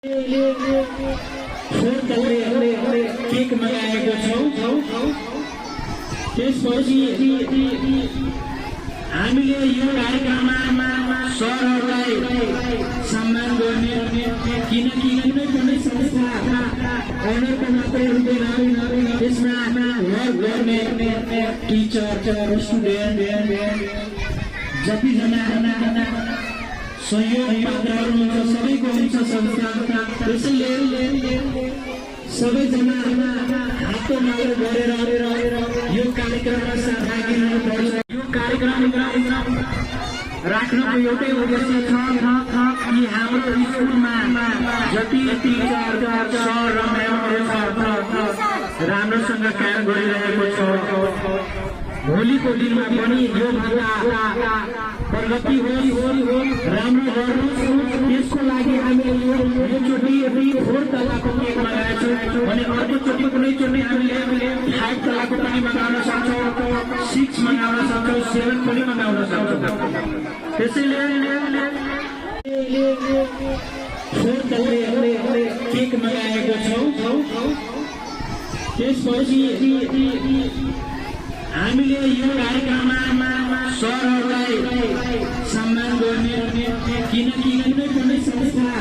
Cake मगाएको छौँ। त्यसपछि हामीले यो कार्यक्रममा सरहरूलाई सम्मान गर्ने, किनकि कुनै पनि संस्था अनरको मात्रै हुँदैन, त्यसमा वर्क गर्ने टिचर, स्टुडेन्ट जतिजना सहयोग पात्रहरू हुन्छ सबैको हुन्छ संस्था। त्यसैले सबैजना हातको मालो गरेर यो कार्यक्रममा सहभागी हुनुपर्छ। यो कार्यक्रम राख्नको एउटै उद्देश्य छ कि हाम्रो स्कुलमा जति टिचर सर र म्यामहरू राम्रोसँग काम गरिरहेको छ, भोलिको दिनमा पनि योभन्दा प्रगति होस्, राम्रो गर्नुहोस्। त्यसको लागि हामीले योचोटि 4 तलाको केक मगाएको छौँ भने अर्कोचोटि कुनैचोटि हामीले 5 तलाको पनि मगाउन सक्छौँ, 6 मगाउन सक्छौँ, 7 पनि मगाउन सक्छौँ। त्यसैले 4 तलाको केक मगाएको छौँ। त्यसपछि हामीले यो कार्यक्रममा सरहरूलाई सम्मान गर्ने, किनकि कुनै पनि संस्था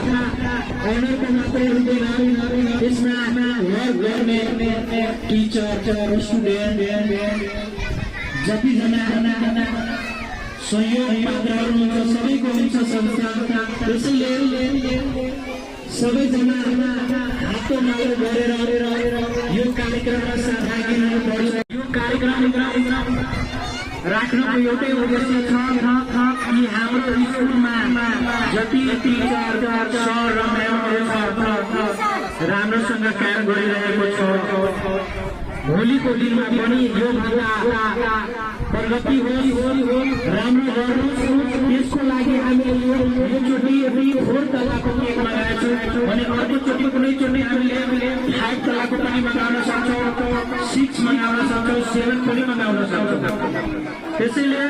अनरको मात्रै हुँदैन, त्यसमा वर्क गर्ने टिचर, स्टुडेन्ट जतिजना सहयोग पात्रहरू हुन्छ सबैको हुन्छ संस्था। त्यसैले सबैजना हातको मालो गरेर यो कार्यक्रममा सहभागी हुनुपर्छ। यो कार्यक्रम राख्नको एउटै उद्देश्य छ कि हाम्रो स्कुलमा जति टिचर सर र म्यामहरू राम्रोसँग काम गरिरहेको छ, भोलिको दिनमा पनि योभन्दा प्रगति होस्, राम्रो गर्नुहोस्। त्यसको लागि हामीले योचोटि 4 तलाको केक मगाएको छौँ भने अर्कोचोटि कुनैचोटि हामीले 5 तलाको पनि मगाउन सक्छौँ, 6 मगाउन सक्छौँ, 7 पनि मगाउन सक्छौँ। त्यसैले